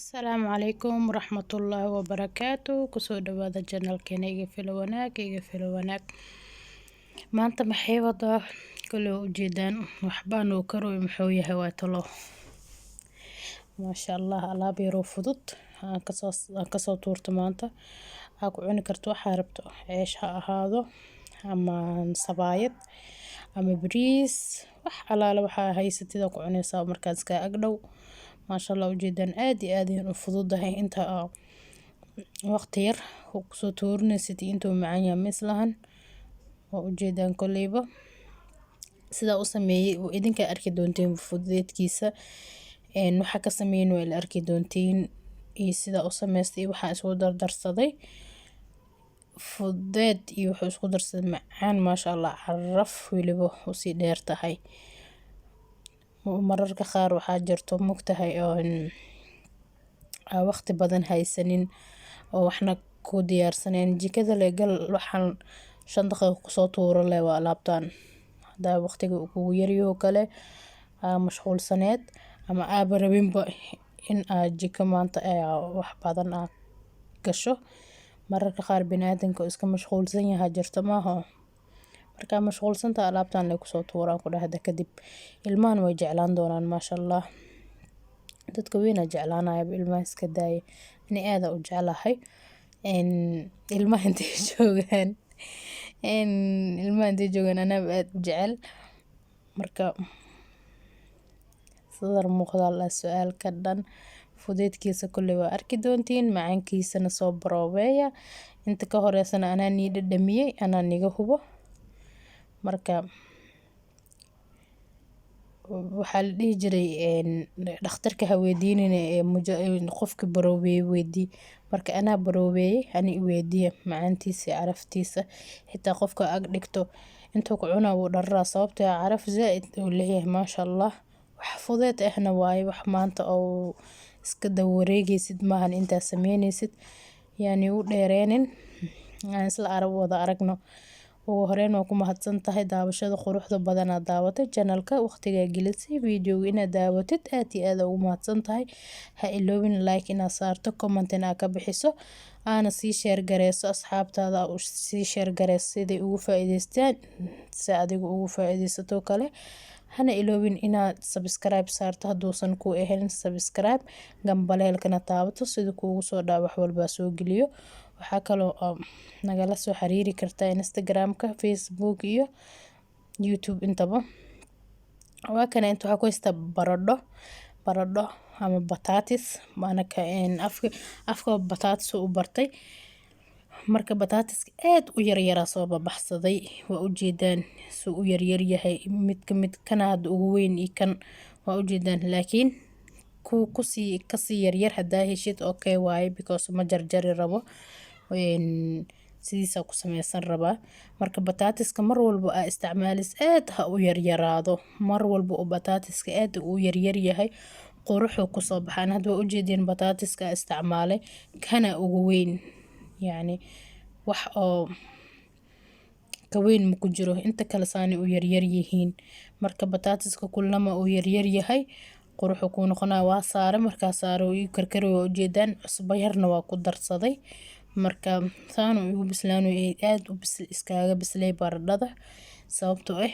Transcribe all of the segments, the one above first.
Asalaamu calaykum waraxmatullaahi wabarakaatu. Kusoo dhawaada channelkeena Iga Filo Wanaag, Iga Filo Wanaag. Maanta maxay wadaa? Kale waa ujeedaan waxbaan oo karoy. Muxuu yahay? Waa talo, maasha Allah. Alaab yaroo fudud aan kasoo tuurto maanta, aa ku cuni karto waxaa rabto, ceesh ha ahaado ama sabaayad ama bariis, wax alaala waxaa haysatid aa ku cunaysaa markaas kaa agdhow. Maasha Allah, ujeedaan, aad iyo aad ayay u fududahay. Inta waqti yar kusoo tuurinaysid iyo intuu macaan yahay ma islahan. Waa ujeedaan, koleyba sidaa u sameeyey idinkaa arki doontiin fududeedkiisa. Waxaa ka sameeyin waa ila arki doontiin iyo sidaa u sameystay iyo waxaan isku dardarsaday. Fudeed iyo wuxuu isku darsaday macaan, maasha Allah, caraf weliba usii dheer tahay. Mararka qaar waxaa jirto, mogtahay, oo waqti badan haysanin oo waxna ku diyaarsaneen, jikada le gal, waxaan 5 daqiiqo kusoo tuuro le waa alaabtan. Hadaa waqtiga uu kugu yaryaho kale, aa mashquulsaneed ama aaba rabinba in aad jiko maanta wax badan aa gasho. Mararka qaar biniaadanka oo iska mashquulsan yahay jirto maaha. Markaa mashquulsantahay, alaabtan lay kusoo tuuraan ku dhahda. Kadib ilmahan way jeclaan doonaan, maasha Allah. Dadka weyn aa jeclaanaya, ilmaha iska daaya. Ani aad u jeclahay. Ilmaha intay joogaan anaaba aad u jecel. Marka sadar muuqda la su-aal ka dhan fudeedkiisa kulli waa arki doontiin, macaankiisana soo baroobeeya. Inta ka horeysana anaa nii dhadhamiyey, anaa niga hubo. Marka waxaa la dhihi jiray, dhakhtarka ha weydiinine ee qofka baroobeeye weydii. Marka anaa baroobeeyey, ani i weydiiya macaantiisa iyo caraftiisa. Xitaa qofka ag dhigto, intuu ku cunaa wuu dhararaa, sababtoo ah caraf zaaid uu leeyahay, maasha Allah. Wax fudeed ahna waaye, wax maanta oo iska daba wareegaysid maahan. Intaa sameynaysid yaani u dheereenin, aan isla arag wada aragno. Ugu horeyn, waa ku mahadsan tahay daawashada quruxda badan aad daawatay channelka, waqtigaa gelisay videoga inaad daawatid. Aad iyo aad ugu mahadsan tahay. Ha iloobin like inaad saarto, comment inaad ka bixiso, aana sii share gareyso asxaabtaada, u sii share gareyso siday ugu faa'iideystaan, si adiga ugu faa'iideysato kale. Hana iloobin inaad subscribe saarto hadduusan ku ahayn subscribe, gambaleelkana taabato sida kuugu soo dhaco wax walbaa soo geliyo. Waxaa kaloo nagala soo xiriiri kartaa Instagramka, Facebook iyo YouTube intaba. Waa kana. Inta waxaa ku haystaa baradho, baradho ama bataatis. Anaka afka afka bataatis u bartay. Marka bataatiska aad u yaryaraa soo babaxsaday. Waa ujeedaan suu u yaryar yahay. Midka mid kana hadda ugu weyn iyo kan waa ujeedaan, laakiin ku kusii kasii yaryar hadaa heshid, okay waaye, because ma jarjari rabo, sidiisaa ku sameysan rabaa. Marka bataatiska mar walba aa isticmaalis, aad ha u yaryaraado. Mar walba oo bataatiska aad u yaryar yahay, quruxuu kusoo baxaan. Hadda waa ujeedeen bataatiska isticmaalay, kana ugu weyn, yacni wax oo ka weyn ma ku jiro. Inta kale saanay u yaryar yihiin. Marka bataatiska kulama uu yaryar yahay, quruxuu kuu noqonaya. Waa saare. Markaa saare, uu ii karkari, waa ujeedaan. Cusbo yarna waa ku darsaday. Marka saan uu igu bislaanayo, aad u iskaaga bislay baradhada, sababtoo ah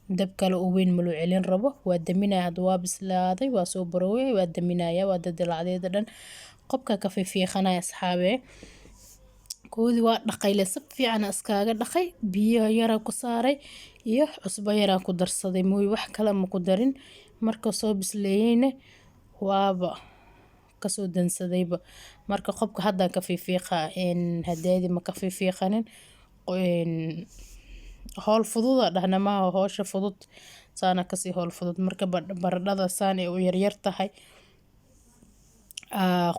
dab kale oo weyn ma loo celin rabo. Waa daminaya hadda, waa bislaaday, waa soo barooway, waa daminaya, waa dadilaacdeeda dhan qobka ka fiifiiqanaya. Asxaabee, koodii waa dhaqayle, si fiican iskaaga dhaqay, biyo yara ku saaray iyo cusbo yaraa ku darsaday mooy, wax kale ma ku darin. Marka soo bisleeyeyna, waaba kasoo dansadayba. Marka qobka haddaan ka fiifiiqa, hadeedi ma ka fiifiiqanin. Howl fududa dhahna maaha, howsha fudud saana kasii howl fudud. Marka baradhada saan ay u yaryar tahay,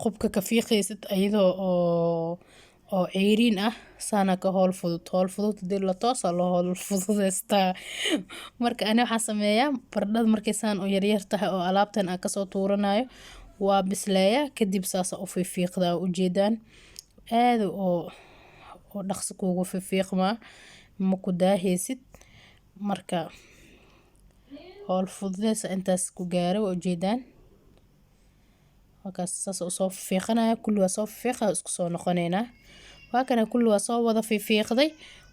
qubka ka fiiqaysid ayadoo oo ceyriin ah, saana ka howl fudud. Howl fudud hadii la toosa loo howl fududeystaa. Marka ani waxaan sameeyaa, baradhada markay saan u yaryar tahay oo alaabtan aan kasoo tuuranayo, waa bisleeyaa, kadib saasa u fiifiiqdaa. Ujeedaan, aad oo dhaqso kuugu fiifiiqmaa, ma ku daaheysid. Marka howl fududeysa intaas ku gaaro, waa ujeedaan. Markaas saas usoo fiiqanaya, kulli waa soo fiiqa, isku soo noqoneynaa. Waa kana, kulli waa soo wada fiifiiqday,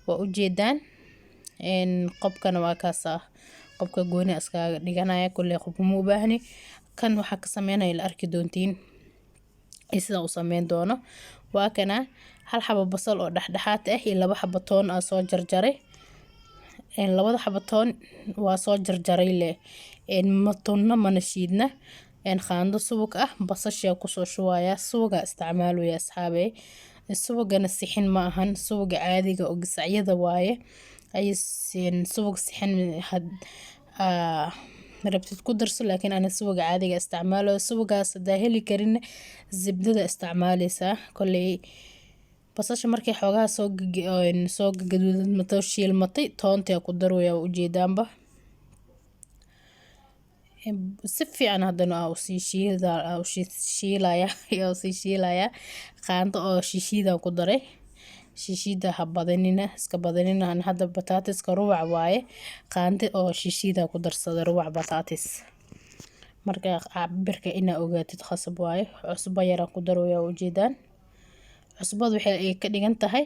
waa ujeedaan. Qobkana waa kaas ah, qobka gooni iskaga dhiganaya, kulli qobka ma u baahni. Kan waxaa ka sameynaya la arki doontiin iyo sidaan u sameyn doono. Waa kana, hal xabo basal oo dhexdhexaad ah iyo laba xabo toon aa soo jarjaray. Labada xabo toon waa soo jarjaray leh, ma tunna mana shiidna. Qaando subag ah basashaa kusoo shubaya. Subagaa isticmaalaya, asxaabey. Subagana sixin ma ahan, subaga caadiga oo gasacyada waaye. Ay subag sixin had rabtid ku darso, laakiin ana subaga caadiga isticmaalayo. Subagaas hadaa heli karin, zibdada isticmaaleysaa. Kolley basasha markay xoogaha soo gaduudmato, shiilmatay, toonta ku darwaya, waa ujeedaanba. Si fiican haddana aa usii shiida, aa usii shiilaya, aa usii shiilaya. Qaando oo shishiida ku daray. Shishiida ha badanina, iska badanina. Aan hadda bataatiska rubac waaye, qaando oo shishiida ku darsaday, rubac bataatis. Marka cabirka inaa ogaatid khasab waaye. Cusbo yaraan ku darwaya, waa ujeedaan. Cusbadu waxay ka dhigan tahay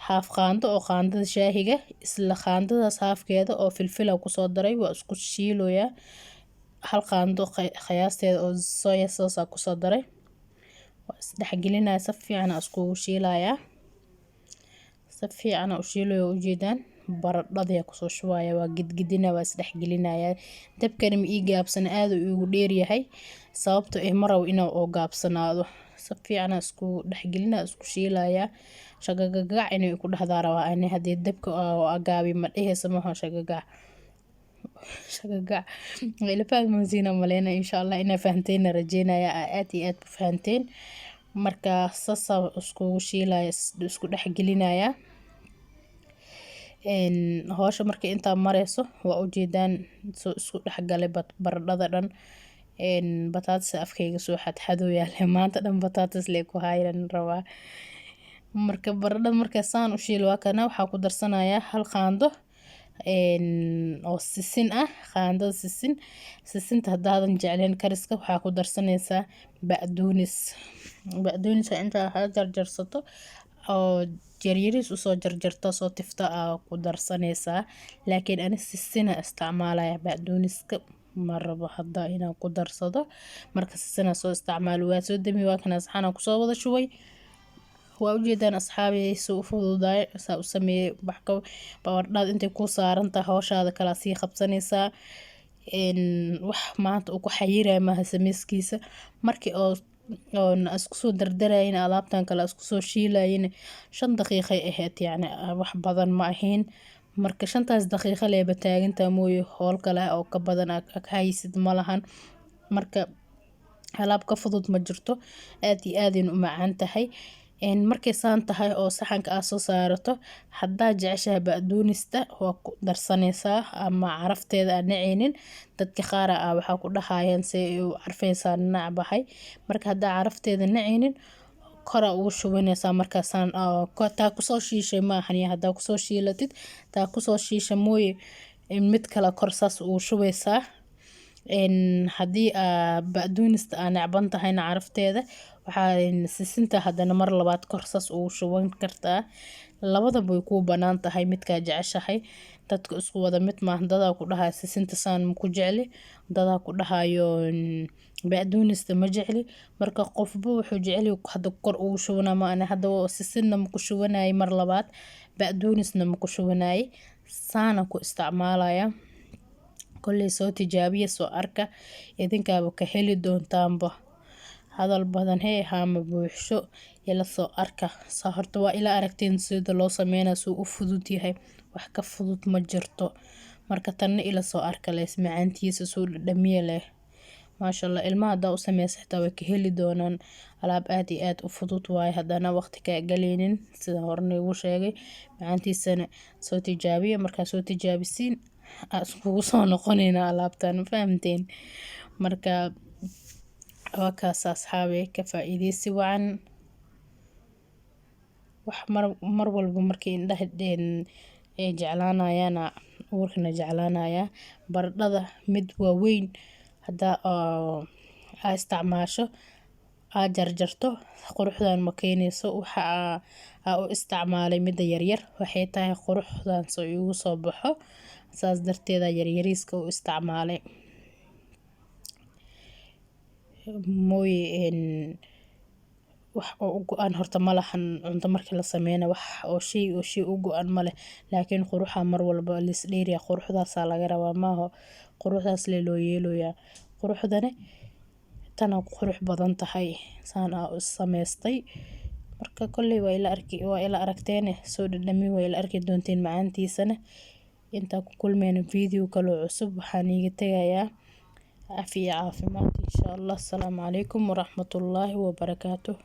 haaf qaando oo qaandada shaahiga, isla qaandadaas haafkeeda oo filfila kusoo daray, waa isku shiiloyaa. Hal qaando qiyaasteeda oo soya sauce aa kusoo daray, waa isdhexgelinaya, si fiican aa iskugu shiilayaa, si fiican aa u shiilaya, ujeedaan. Baradhadii kusoo shubaya, waa gidgidina, waa isdhexgelinaya. Dabkana ma ii gaabsana, aad uu igu dheeryahay, sababtoo ah ma rabo inuu oo gaabsanaado. Si fiican aa isku dhexgelina, isku shiilaya. Shagagagac inay ku dhahdaa rabaa ani. Haddii dabka oo gaabi ma dheheysa maaha shagagac shagagac. Ila fahmaysiin maleyna. Insha Allah inaa fahanteen rajeynaya, aad iyo aad u fahanteen. Marka saasa iskugu shiilaya, isku dhexgelinaya. Howsha markay intaa mareyso, waa ujeedaan soo isku dhexgalay baradhada dhan. Bataatis afkayga soo xadxadooyaa maanta dhan, bataatis lee ku hayran rabaa. Marka baradhada marka saan u shiilo, waa kana, waxaa ku darsanayaa hal qaando oo sisin ah, qaandada sisin. Sisinta haddaadan jecleen kariska, waxaa ku darsanaysaa ba'duunis. Ba'duunis intaa jarjarsato oo yaryariis usoo jarjarto, soo tifta, aa ku darsanaysaa. Laakiin ani sisina isticmaalaya, ba'duuniska ma rabo hadda inaan ku darsado. Marka sisina soo isticmaalo, waa soo dami. Waa kana, saxanaa kusoo wada shubay, waa ujeedaan, asxaabi. Soo u fududaay saa u sameeyey. Wax ka baradhada intay ku saaran tahay, hawshaada kala sii qabsanaysaa. Wax maanta uu ku xayirayo maaha sameyskiisa. Markii oo oon isku soo dardarayin, alaabtan kale isku soo shiilayin, 5 daqiiqay ahayd, yacni wax badan ma ahayn. Marka shantaas daqiiqo leeba taagantaa mooye, howl kale oo ka badan ka haysid ma lahan. Marka alaab ka fudud ma jirto, aad iyo aad ayna u macaan tahay. Markay saan tahay oo saxanka aad soo saarato, haddaa jeceshahay ba'duunista, waa ku darsanaysaa, ama carafteeda aan nacaynin. Dadka qaar ah waxaa ku dhahayaan, "See u carfeysaa, nacbahay." Marka haddaa carafteeda nacaynin, kora ugu shubanaysaa. Markaasaan taa kusoo shiishay maahan, haddaa kusoo shiilatid, taa kusoo shiisha mooye, mid kale kor saas ugu shubaysaa. Haddii aa ba'duunista aa necban tahayna carafteeda, waxaa sisinta haddana mar labaad kor saas ugu shuban kartaa. Labadaba way kuu banaan tahay, midkaa jeceshahay. Dadka isku wada mid maahan. Dadaa ku dhahayo, "Sisinta saan maku jecli." Dadaa ku dhahayo, "Ba'duunista ma jecli." Marka qofba wuxuu jecel yahay hadda kor ugu shubanaa. Ma ani hadda sisinna maku shubanayay, mar labaad ba'duunisna maku shubanayay, saana ku isticmaalaya. Kolley soo tijaabiya, soo arka, idinkaaba ka heli doontaanba. Hadal badan hee haama buuxsho, ila soo arka. Saa horta waa ila aragteen sida loo sameynayo, suu u fudud yahay, wax ka fudud ma jirto. Marka tanna ila soo arka lees, macaantiisa suu dhadhamiye leh, maasha Allah. Ilmaha haddaa u sameysa xitaa way ka heli doonaan. Alaab aad iyo aad u fudud waaye, haddana waqti kaa galeynin, sida horena igu sheegay. Macaantiisana soo tijaabiya. Markaa soo tijaabisiin, aa iskugu soo noqonayna alaabtan, ma fahamteen? Marka waa kaas, asxaabe, ka faa'iideysi wacan. Wax mar walba markii indhaha ay jeclaanayaan, uurkana jeclaanaya. Baradhada mid waaweyn haddaa oo aa isticmaasho. Aad jarjarto quruxdan ma keenayso. Waxa aa u isticmaalay midda yaryar waxay tahay quruxdan soo igu soo baxo, saas darteeda yaryariiska u isticmaalay. Mooye wax oo u go-an horta malahan. Cunto markii la sameynayo wax oo shay oo shay u go-an male, laakiin quruxa mar walba lis dheeriya, quruxdaasaa laga rabaa maaho, quruxdaas lee loo yeeloyaa. Quruxdane tana ku qurux badan tahay saan aa u samaystay. Marka kolley waa ila arki, waa ila aragteene, soo dhadhami, waa ila arki doonteen macaantiisana. Intaa ku kulmeyno video kaloo cusub, waxaan iiga tegayaa cafi iyo caafimaad, insha Allah. Asalaamu calaykum waraxmatullaahi wabarakaatuh.